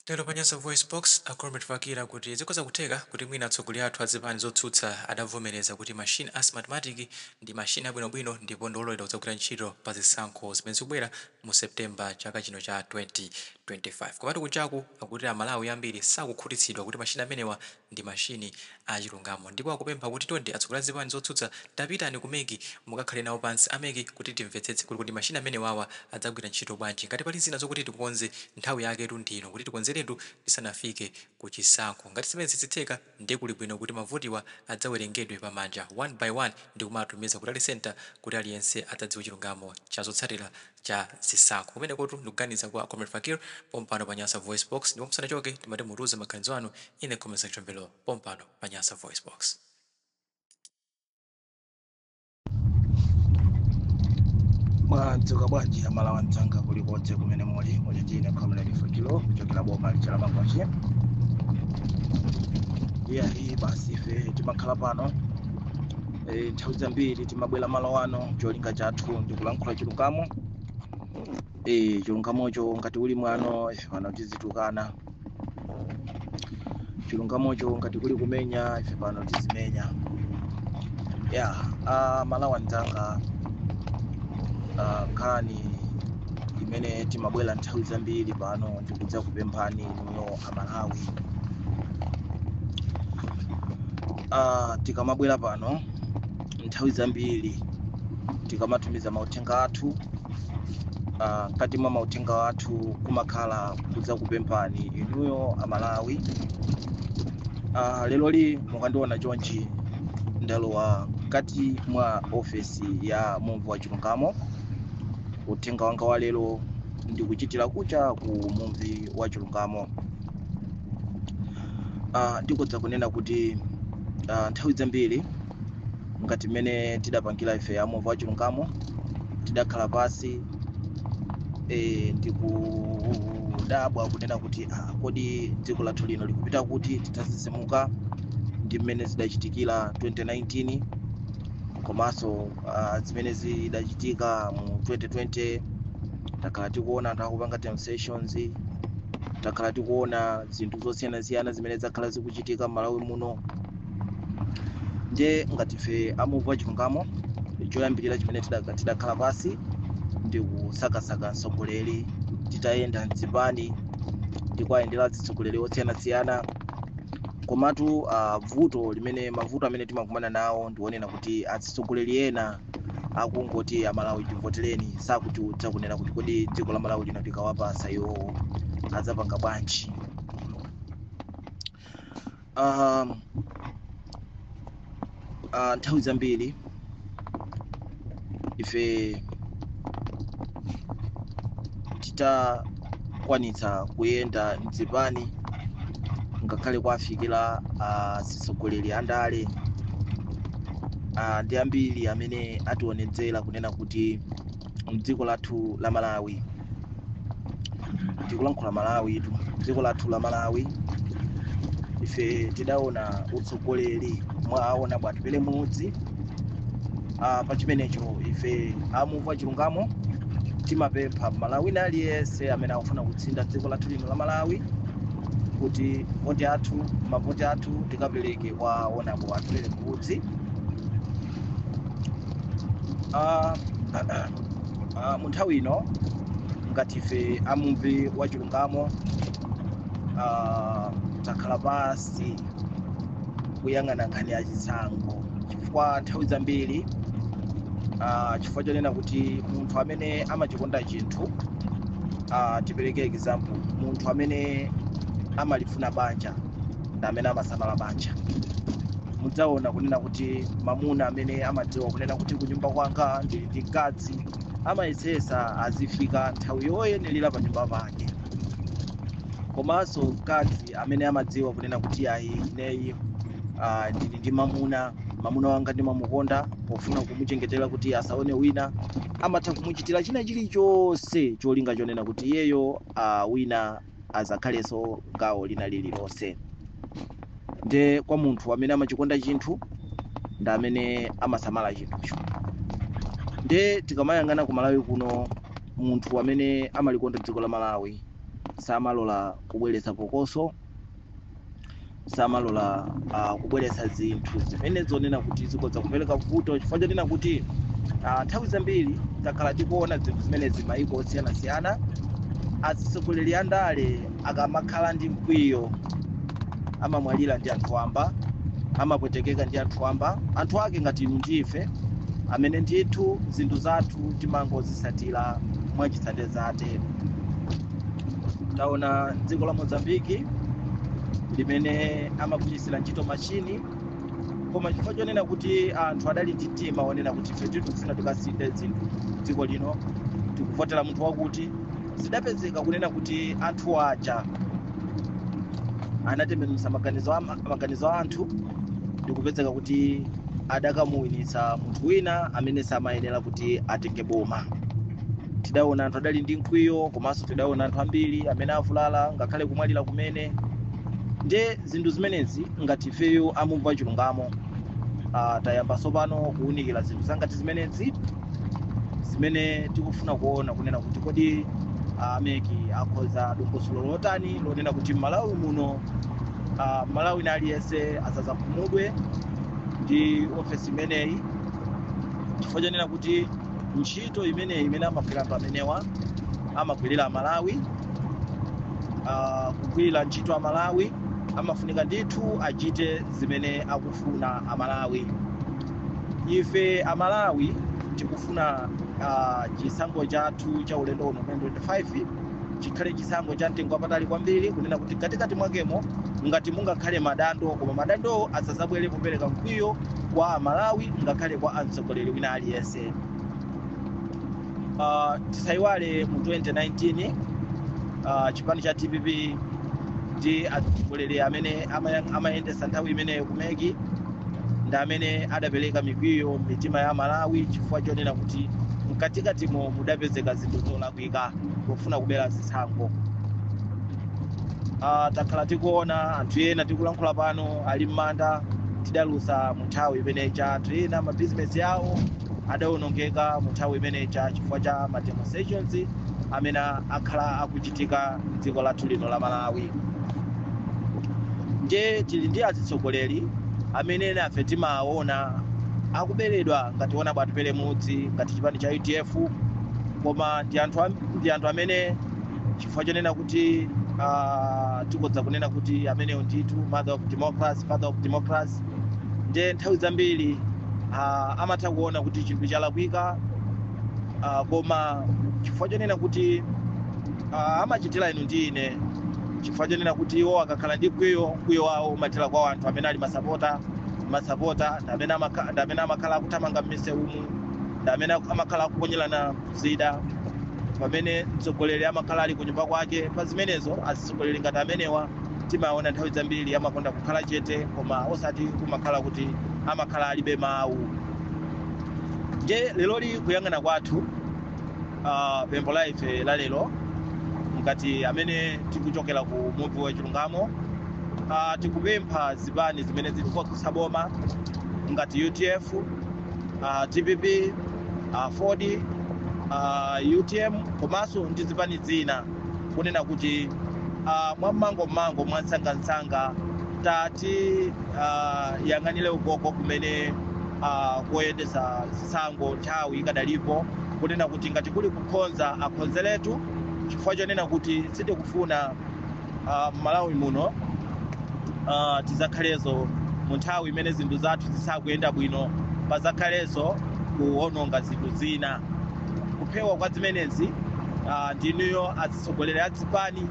Lero pa Nyasa VoiceBox, a Comrade Fakir akuti zikhoza kutheka kuti mwina atsogoleri athu a zipani zotsutsa adavomereza kuti machine a Smartmatic ndi machine abwinobwino ndipo ndi ololedwa kudzagwira ntchito pa zisankho zimene zikubwera mu September chaka chino cha 2025. Komatu kunjaku akuti Amalawi ambiri sakukhutitsidwa kuti machine amenewa ndi machine achilungamo ndipo akupempha kuti chonde atsogoleri a zipani zotsutsa tapitani ku mec mukakhale nawo pansi a mec kuti timvetsetse kuti kodi machine amenewawa adzagwira ntchito bwanji ngati pali zina zokuti tikonze nthawi yaketu ndi ino kuti tikonzeretu tisanafike ku chisankho. Ngati zimenezi sizitheka ndiye kuli bwino kuti mavotiwa adzawerengedwe pamanja one by one ndikumawatumiza ku tally centre kuti aliyense adzadziwe chilungamo cha zotsatira cha zisankho. Kumenekotu ndikuganiza kwa Comrade Fakir pompano pa Nyasa VoiceBox ndipo musanachoke timati mutiuze maganizo anu in the comment section below pompano pa Nyasa VoiceBox. Mwadzuka bwanji Amalawi anzanga kulikonse kumene muli? Muli ndi ine Comrade Fakilo kuchokera boma lija la Mangochi. Iyayi, basi ife timakhala pano, nthawi zambiri timabwera malo ano, cholinga chathu ndi kulankhula chilungamo. Chilungamocho ngati uli mwano, ife pano tizitukana. Chilungamocho ngati kuli kumenya, ife pano tizimenya. Ya, Amalawi anzanga, nkhani imene timabwera nthawi zambiri pano ndikudza kupemphani inuyo Amalawi. Tikamabwera pano nthawi zambiri tikamatumiza mauthenga athu, mkati mwa mauthenga athu kumakhala kudza kupemphani inuyo Amalawi. Leroli mukandiona chonchi, ndalowa mkati mwa ofesi ya Muvi wa Chilungamo. Uthenga wanga wa lero ndikuchitira kucha ku Muvi wa Chilungamo. Ndikudza kunena kuti nthawi zambiri ngati mmene tidapangira ife ya Muvi wa Chilungamo, tidakhala pasi ndikudabwa kunena kuti kodi dziko lathu lino likupita kuti? Titazizimuka ndi mmene zidachitikira 2019 komanso zimene zidachitika mu 2020, takhala tikuona anthu akupanga demonstrations, takhala tikuona zinthu zosiyanasiyana zimene zakhala zikuchitika m'Malawi muno. Nde ngati ife amuvi wa Chilungamo, choyambirira chimene tidakhala pasi ndi kusakasaka mtsogoleri. Titayenda mzipani ndikuwayendera atsogoleri osiyanasiyana, komatu vuto limene mavuto amene timakumana nawo ndionena kuti atsogoleri ena akungoti "Amalawi, tivotereni", sakutiudza kunena kuti kodi dziko la Malawi lino tikawapasa iwowo adzapanga bwanji. Nthawi zambiri ife titakwanitsa kuyenda mzipani ngakhale kwafikira atsogoleri andale, ndi ambiri amene ationetsera kunena kuti mdziko lathu la Malawi, tikulankhula Malawi tu, dziko lathu la Malawi, ife tidaona utsogoleri mwaona bwatipere mudzi. Pa chimenecho ife amuvi wa Chilungamo timapempha Malawi wina aliyense amene akufuna kutsinda dziko lathu lino la Malawi kuti voti athu, mavoti athu tikapereke kwa Honorable Atupele Muluzi. Mu nthawi ino ngati ife amuvi wa Chilungamo, takhala pasi kuyang'ana nkhani ya chisankho, chifukwa nthawi zambiri, chifukwa chonena kuti munthu amene amachikonda chinthu, tipereke example, munthu amene amalifuna banja ndi amene amasamala banja. Mudzaona kunena kuti mamuna amene amadziwa kunena kuti kunyumba kwanga ndili ndi mkazi amayesesa azifika nthawi yoyenerera pa nyumba pake. Komanso mkazi amene amadziwa kunena kuti ayi, ineyi ndili ndi mamuna, mamuna wanga ndimamukonda, pofuna kumuchengetera kuti asaone wina amatha kumuchitira china chilichonse, cholinga chonena kuti iyeyo wina azakhalenso gawo lina lililonse. Nde kwa munthu amene amachikonda chinthu ndi amene amasamala chinthucho. Nde tikamayang'ana ku Malawi kuno, munthu amene amalikonda dziko la Malawi Samalola kubweretsa phokoso, samalola kubweretsa zinthu zimene zonena kuti zikhoza kupereka vuto, chifukwa chonena kuti nthawi zambiri takhala tikuona zinthu zimenezi maiko osiyanasiyana. Atsogoleri a ndale akamakhala ndi mkwiyo amamwalira ndi anthu wamba, amapwetekeka ndi anthu wamba, anthu ake ngati inu ndife amene ndithu zinthu zathu timangozisatira mwachitsatezate. Taona dziko la Mozambiki limene amagwirisira ntchito machini, koma chifukwa chonena kuti anthu adali ndi mtima wonena kuti ife tikufuna tikasinthe zinthu dziko lino, tikuvotera munthu wakuti, zidapezeka kunena kuti anthu aja anatembenuza maganizo a anthu ndikupezeka kuti adakamuwinitsa munthu wina amene samayenera kuti atenge boma. Tidaona anthu adali ndi mkwiyo, komanso tidaona anthu ambiri amene avulala, ngakhale kumwalira kumene. Nde zinthu zimenezi ngati ifeyo amumva chilungamo, tayamba tsopano kuwunikira zinthu zangati zimenezi zimene tikufuna kuona kunena kuti kodi a MEC akhoza dongosolo lotani lonena kuti Malawi muno, Malawi na aliyense asazakhumudwe ndi ofesi imeneyi, chifukwa chonena kuti ntchito imeneyi imene amagwira anthu amenewa amagwirira Amalawi, kugwirira ntchito Amalawi, amafunika ndithu achite zimene akufuna Amalawi. Ife Amalawi tikufuna chisankho chathu cha ulendo uno 2025 chikhale chisankho cha mtengo wapatali kwambiri, kunena kuti katikati mwakemo ngati mungakhale madando, koma madandowo asazabwere kupereka mkwiyo kwa Amalawi ngakhale kwa amtsogoleri wina aliyense. Tisayiwale mu 2019 chipani cha DPP ndi atsogoleri amene amayendesa nthawi imeneyo ku MEC ndi amene adapereka mikwiyo m'mitima ya Malawi, chifukwa chonena kuti mkatikatimo mudapezeka zinthu zolakwika pofuna kubera zisankho. Takhala tikuona anthu ena tikulankhula pano ali m'manda, tidalusa mu nthawi imeneja. Anthu ena mabizinesi yawo adawonongeka mu nthawi imeneja chifukwa cha ma demonstrations amene akhala akuchitika mdziko lathu lino la Malawi. Nje tili ndi atsogoleri amene nafe timaona akuberedwa ngati ona Atupele Muluzi, ngati chipani cha UDF, koma ndi anthu amene chifukwa chonena kuti tikodza kunena kuti amenewo ndithu mother of democracy, father of democracy. Nde nthawi zambiri amatha kuona kuti chinthu chalakwika, koma chifukwa chonena kuti amachitira inu ndi ine, chifukwa chonena kuti iwo akakhala ndi mkwiyo, mkwiyo wawo umathera kwa anthu amene ali masapota. Masapota ndi amene amakhala akuthamanga m'misewumu, ndi amene amakhala akuponyerana zida pamene mtsogoleri amakhala ali kunyumba kwake. Pa zimenezo atsogoleri ngati amenewa timaona nthawi zambiri amakonda kukhala chete, koma osati kumakhala kuti amakhala alibe mawu. Nje leloli kuyang'ana kwathu, pempho la ife la lero ngati amene tikuchokera ku muvi wa chilungamo, tikupempha zipani zimene zili kotsutsa boma ngati UDF, DPP, AFORD, UTM komanso ndi zipani zina kunena kuti mwammango-mmango, mwansangansanga, tati yang'anire ukoko kumene koyendesa zisankho nthawi ikadalipo, kunena kuti ngati kuli kukhonza akhonzeretu, chifukwa chonena kuti sitikufuna m'Malawi muno tizakhalezo mu nthawi imene zinthu zathu zisakuyenda bwino pazakhalezo kuwononga zinthu zina. Kuphewa kwa zimenezi, ndinuyo atsogoleri a zipani,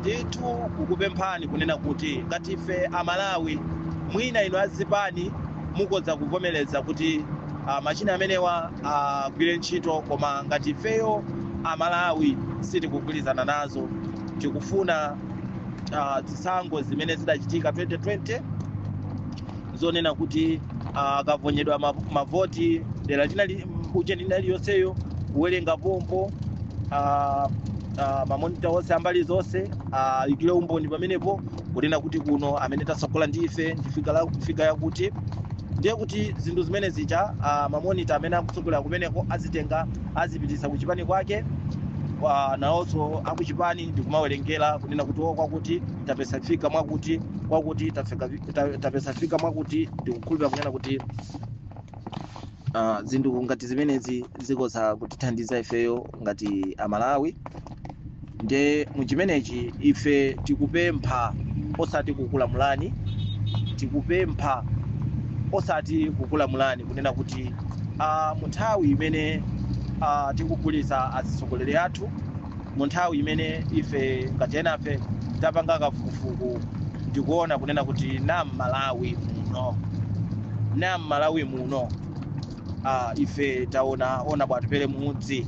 ndithu kukupemphani kunena kuti ngati ife Amalawi, mwina inu azipani mukodza kuvomereza kuti machina amenewa agwire ntchito, koma ngati ifeyo Amalawi sitikugwirizana nazo. Tikufuna zisankho zimene zidachitika 2020 zonena kuti akavonyedwa mavoti dera lina uje lina liliyonseyo kuwerenga pompo, mamonita onse ambali zonse ayikire umboni pamenepo kunena kuti kuno amene tatsogola ndife ndifika la fika yakuti. Ndiye kuti zinthu zimene zija, mamonita amene akutsogolera kumeneko azitenga azipitisa kuchipani kwake. Nawonso akuchipani ndikumawerengera kunena kuti o kwakuti tapeza fika mwakuti, kwakuti tapeza fika mwakuti. Ndikukhulupirira kunena kuti zinthu ngati zimenezi zikhoza kutithandiza ifeyo ngati Amalawi. Nde muchimenechi ife tikupempha, osati kukulamulani, tikupempha osati kukulamulani, kunena kuti mu nthawi imene tikugulitsa atsogoleri athu, mu nthawi imene ife ngati enafe tapanga kafukufuku ndikuona kunena kuti na Mmalawi muno ife taona ona Atupele Muluzi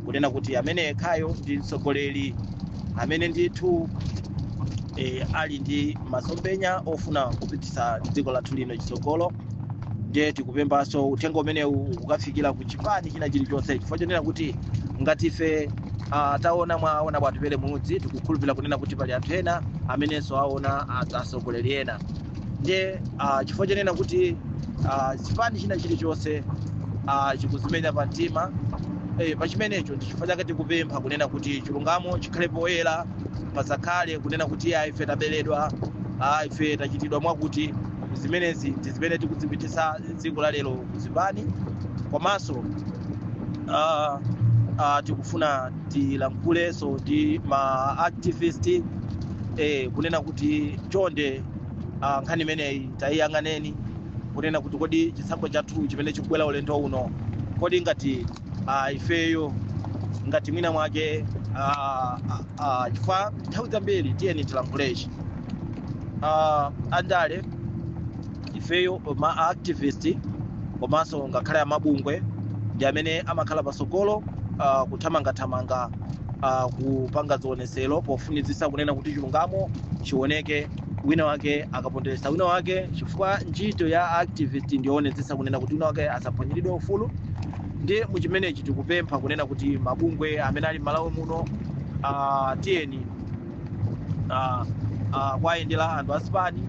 kunena kuti amene yekhayo ndi mtsogoleri amene ndithu ali ndi masomphenya ofuna kupititsa dziko lathu lino chitsogolo. Ndiye tikupemphanso uthenga umenewu ukafikira ku chipani china chilichonse, chifukwa chonena kuti ngati ife taona mwaona Atupele Muluzi, tikukhulupirira kunena kuti pali anthu ena amenenso aona atsogoleri ena. Ndiye chifukwa chonena kuti chipani china chilichonse chikuzimenya pa mtima pachimenecho, ndi chifukwa chake tikupempha kunena kuti chilungamo chikhale poyera, pasakhale kunena kuti ya ife taberedwa, ife tachitidwa mwakuti. Zimenezi ndi zimene tikuzipitisa dziko la lero kuzipani. Komanso tikufuna tilankhulenso ndi ma activist kunena kuti chonde, nkhani imeneyi tayiyang'aneni, kunena kuti kodi chisankho chathu chimene chikubwera ulendo uno, kodi ngati ifeyo ngati mwina mwake chifukwa nthawi zambiri, tiyeni tilankhulechi, andale ifeyo ma activist komanso ngakhale amabungwe ndi amene amakhala pasogolo kuthamangathamanga, kupanga zionesero pofunitsitsa kunena kuti chilungamo chioneke wina wake akapondereza wina wake, chifukwa ntchito ya activist ndionetsetsa kunena kuti wina wake asaphwanyiridwe ufulu. Ndiye muchimenechi tikupempha kunena kuti mabungwe amene ali m'Malawi muno, tiyeni kwayendera anthu asipani,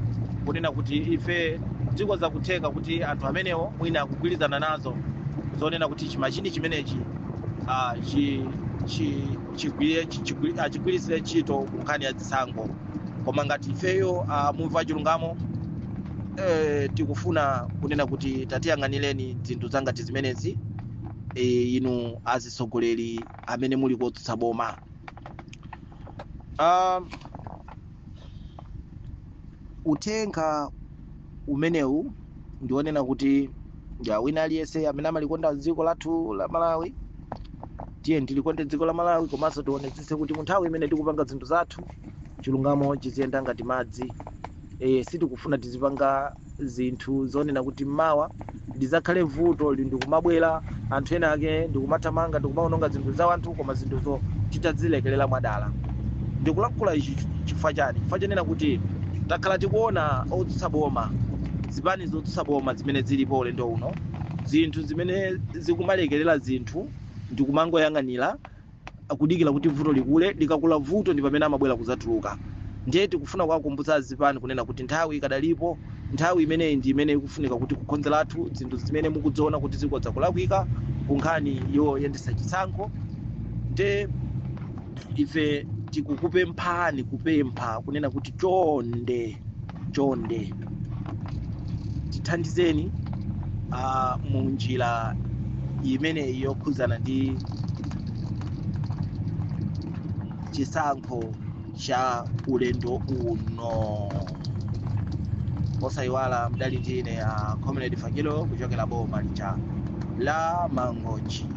kunena kuti ife dziko zakutheka kuti anthu amenewo mwina akugwirizana nazo zonena kuti chimachini chimenechi achigwirisire ntchito ku nkhani ya zisankho. Koma ngati ifeyo mumva chilungamo, tikufuna kunena kuti tatiyang'anireni zinthu zangati zimenezi, inu azisogoleri amene muli kotsutsa boma. Uthenga umenewu ndionena kuti ya wina aliyense amene amalikonda dziko lathu la Malawi, tiye tilikonde dziko la Malawi, komanso tionetsetse kuti mu nthawi imene tikupanga zinthu zathu chilungamo chiziyenda ngati madzi. Sitikufuna tizipanga zinthu zonena kuti mmawa lizakhale vuto ndikumabwera anthu ena ake ndikumathamanga ndikumaononga zinthu za anthu, koma zinthuzo titazilekelera mwadala. Ndikulankhula ichi chifukwa chani? Chifukwa chonena kuti takhala tikuona otsutsa boma, zipani zotsutsa boma zimene zilipo ulendo uno, zinthu zimene zikumalekelera zinthu ndikumangoyang'anira kudikira kuti vuto likule. Likakula vuto ndi pamene amabwera kuzatuluka. Ndiye tikufuna kuwakumbutsa azipani kunena kuti nthawi ikadalipo. Nthawi imeneyi ndi imene ikufunika kuti kukonzeratu zinthu zimene mukudziona kuti zikhoza kulakwika ku nkhani yoyendetsa chisankho. Ndiye ife tikukupemphani, kupempha kunena kuti chonde chonde tithandizeni mu njira imeneyi yokhudzana ndi chisankho cha ulendo uno. Osayiwala, mdali ndine Comrade Fakilo kuchokera boma lija la Mangochi.